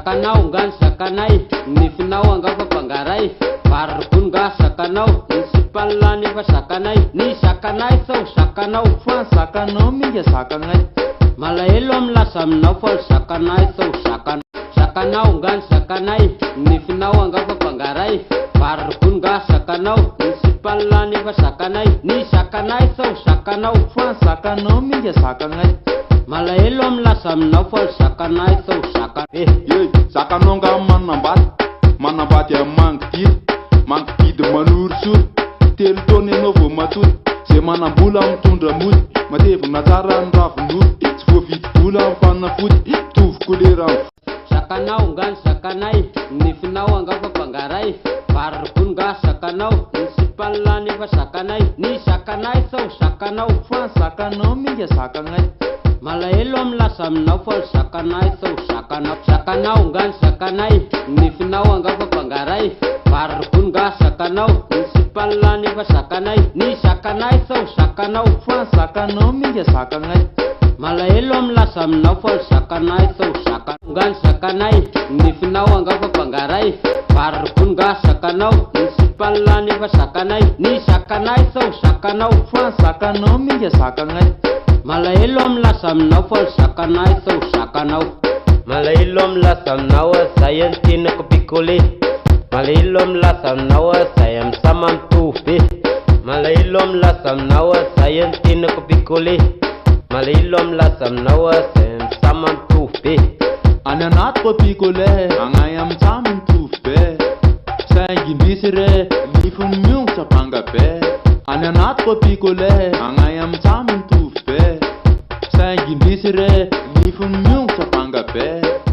Zakanao nga ny zakanay, ny nifinao angaha fa mpangaray, vary ronono nga zakanao, ny sipan'lah nefa zakanay, ny zakanay sao zakanao. Fa ny zakanao minga zakanay. Malahelo aho milaza aminao fa ny zakanay sao zakanao. Zakanao nga ny zakanay, ny nifinao angaha fa mpangaray, vary ronono nga zakanao, ny sipan'lah nefa zakanay, ny zakanay sao zakanao. Fa ny zakanao minga zakanay. Malahelo aho milaza aminao fa ny zakanay sao zakanao. Eh zakanao nga manambady, manambady amin'ny mangididy, mangididy manorisory, 3 taona ianao vao matory, zay manam-bola mitondra mody, matevina tsara ny ravin'ody, tsy voavidy vola ny fanafody, mitovy kolera ny Zakanao nga ny zakanay, ny nifinao angaha fa mpangaray, vary ronono nga zakanao, ny sipan'lah nefa zakanay, ny zakanay sao zakanao. Fa ny zakanao minga zakanay. Malahelo aho milaza aminao fa ny zakanay sao zakanao. Zakanao nga ny zakanay, ny nifinao angaha fa mpangaray, vary ronono nga zakanao, ny sipan'lah nefa zakanay, ny zakanay sao zakanao. Fa ny zakanao minga zakanay. Malahelo aho milaza aminao fa ny zakanay sao zakanao. Nga ny zakanay, ny nifinao angaha fa mpangaray, vary ronono nga zakanao, ny sipan'lah nefa zakanay, ny zakanay sao zakanao. Fa ny zakanao minga zakanay. Malahelo aho milaza aminao fa ny zakanay sao zakanao. Malahelo aho milaza aminao zay ny tianako picolé. Malahelo aho milaza aminao zay amin'ny sama mitovy be. Malahelo aho milaza aminao zay ny tianako picolé. Malahelo aho milaza aminao zay amin'ny sama mitovy be. Any anaty copier-coller, agnay amin'ny tsamy mitovy be. Saingy indrisy re, nifiny miongotra banga be. Any anaty copier-coller, agnay amin'ny tsamy mitovy be. Saingy indrisy re, nifiny miongotra banga be.